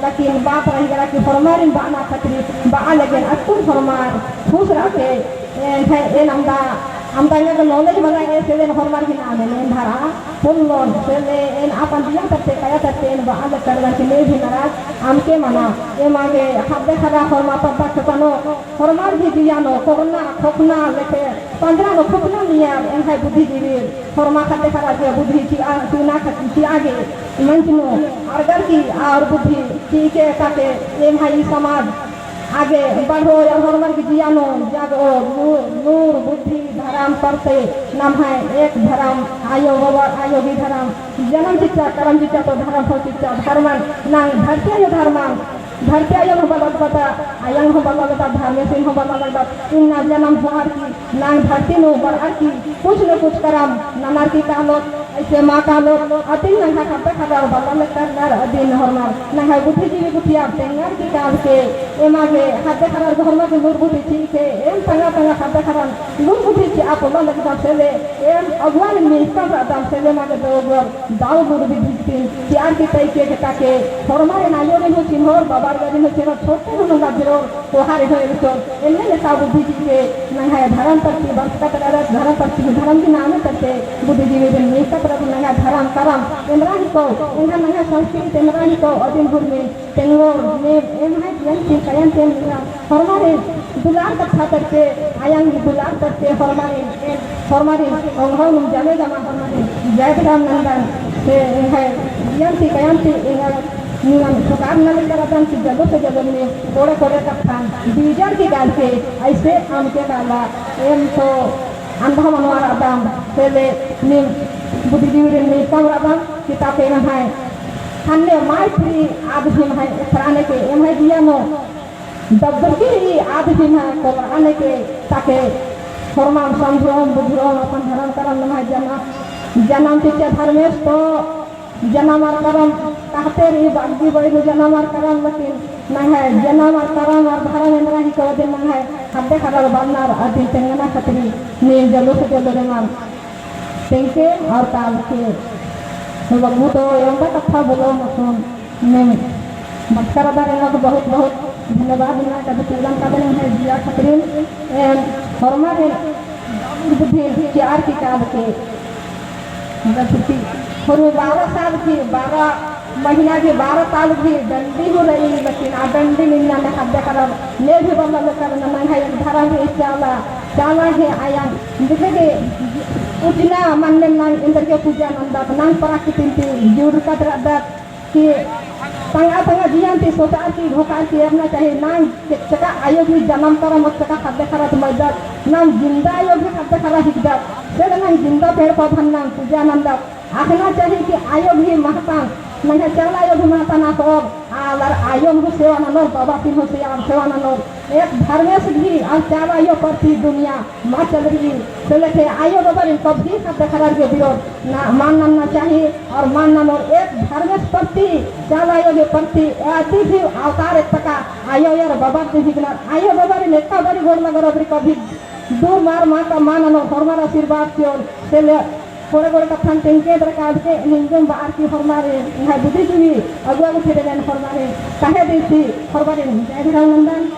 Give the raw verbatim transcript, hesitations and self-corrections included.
लेकिन बात रही गरा कि होरमारिन बअना खतरी बआ लगे अक्कुन होरमार खुश रअके। एन है, एन अमदा, अमदा एंगा knowledge मला, एसे एन होरमार की नाम एन धरा पुल्लोन, से ले एन अपन दिया तरते, कया तरते एन बआ लगे करदन कि ने भी नराज अमके मना। एमा गे ख़द्द ख़र्रा होरमा पद्दा खेपनो, होरमार भी जिया नू कोरना, खोखना लेके पंजरा नू खुपना नियर एंग्है बुद्धिजीवी होरमा ख़द्द ख़र्रा गे बुद्धि चिआ, चिना ख-, चिआ गे मंजनू अरगर की आर बुद्धि चिके ताके एम्है ई समाज आगे बढ़ो या होरमर की जिया नू जागो, नू-, नूर बुद्धि धरम परते नम्है एक धरम आयो बाबा आयो ही धरम जनम चिच्चा, करम चिच्चा तो धरम हो चिच्चा, धरमन नाम धरती आयो धरमन धरती आयो हूँ बल्ला लगदत, अयंग हूँ बल्ला लगदत, धर्मेसिन हूँ बल्ला लगदत। इन्ना जनम होअर की, नाम धरती नू बरअर की, कुछ न कुछ करम ननर की कालोत, ऐसे मा कालोत, अदिन नंग्है ख़द्द ख़र्रर बल्ला लगदत, अदिन होरमर, नंग्है बुद्धिजीवी गुट्ठियर तेंगर की काल के, एमा गे ख़द्द ख़र्रर होरमर की लूर बुद्धि चिके, एम तंगआ तंगआ ख़द्द ख़र्रन लूर बुद्धि चिआ पोल्ला लगदम से ले, एम अगुवारिन मेख़कम रअदम से ले, मा गे दव अगुवर दव लूर बुद्धि चिअर की तइके गे ताके, होरमारिन आयोरिन हूँ चिन्होर, बाबारिन हूँ चिन्होर, छोटे हूँ नंगा बिरोर, कोहारिन हूँ एरचोर, एन्ने लेखा बुद्धि चिके, नंग्है धरम परती बरचकत रअदत, धरम परती, धरम की नामे तरते, बुद्धिजीवीरिन मेख़कत रअदत, नंग्है धरम करम, एन्दरा हिको, एंग्है नंग्है संस्कृति, एन्दरा हिको, अदिन हुरमी, तेंगोर, नेम, एम्है जियन की कयन तेम निंगा, होरमारिन दुलार कत्था तरते, अयंग दुलार तरते, होरमारिन, ए, होरमारिन, ओंघोन जमे जमा होरमारिन, जय धरम नंदन, से एंग्है जियन की कयन ती, एंगा निंगन पुकार नली करदन की जल्दो से जल्दो नीम, कोड़े कोड़े कत्था, बीजर की गाल के, ऐसे अमके बाला, एम तो अंधा मनवार अदम, से ले नीम बुद्धिजीवीरिन मेख़कम रअदम, किताब एंग्है, ख़न्ने माई फिरी आद हिम है एथराने के, एम्है जिया नू दबदबकी रई आद हिम है कोबराने के, ताके होरमन समझरोम, बुझरोम, अपन धरम करम नम्है जनम, जनम चिच्चा धर्मेस तो जनम अर करम कहते रई, बागी बई नू जनम अर करम, लेकिन नंग्है जनम अर करम अर धरम एन्दरा हिको अदिन नंग्है ख़द्द ख़र्रर बअनर अदिन तेंगना खतरी नीम जल्दो से जल्दो रेमन। तेंगके और कालके। तो बग्गु तो एवंदा कत्था बोलो मकुन। नीम बरचका रअदर एंगा तो बहुत बहुत धन्यवाद ना कद पीलन कदन है जिया खतरीन। एन होरमारिन बुद्धि चिअर की कालके। मतलब छुट्टी। होरु बारह साल की, बारह महीना की, बारह साल की डंडी हूँ रई, लेकिन आ डंडी निन्ना ने ख़द्द ख़र्रर ने भी बल्ला लगदत, नंग्है धरम ही चाला, चाला ही अयंग। जैसे कि उज्जना मन्न नाम एन्देरगे पूजा नंदत, नाम प्रकृति ती जुड़कत रअदत कि तंगआ तंगआ जियन ती सोचअर की घोखअर की एरना चाही, नाम चका आयो भी जनम करम, चका ख़द्द ख़र्रा ती मइय्यदत, नाम जिंदा आयो भी ख़द्द ख़र्रा हिकदत, से नाम जिंदा पेड़ पौधन नाम पूजा नंदत, अख़ना चाही कि आयो भी महतान, नंग्है चाला आयो भी महतान अख़ोर, आलर आयोन हूँ सेवा ननोर, बाबासिन हूँ सेवा, सेवा ननोर, एक धर्मेस भी आर चाला आयो परती दुनिया मा चलरई, से लेखे आयो बाबारिन कभी ख़द्द ख़र्रर गे बिरोध ना, मल नन्ना चाही, और मल ननोर एक धर्मेस परती, चाला आयो गे परती, अति भी अवतार एत्तका, आयो अर बाबार ती हिकनर, आयो बाबारिन एका बारी गोड़ लगोर अबरी कभी दूर मार मा का मल ननोर, होरमर आशीर्वाद चिओर, से ले कोड़े कोड़े कत्थन तेंगके दरकार के निंगम बार की होरमारिन, एंग्है बुद्धिजीवी अगुवा गुट्ठिन एन होरमारिन, तहे दिल ती होरमारिन जय धरम नंदन।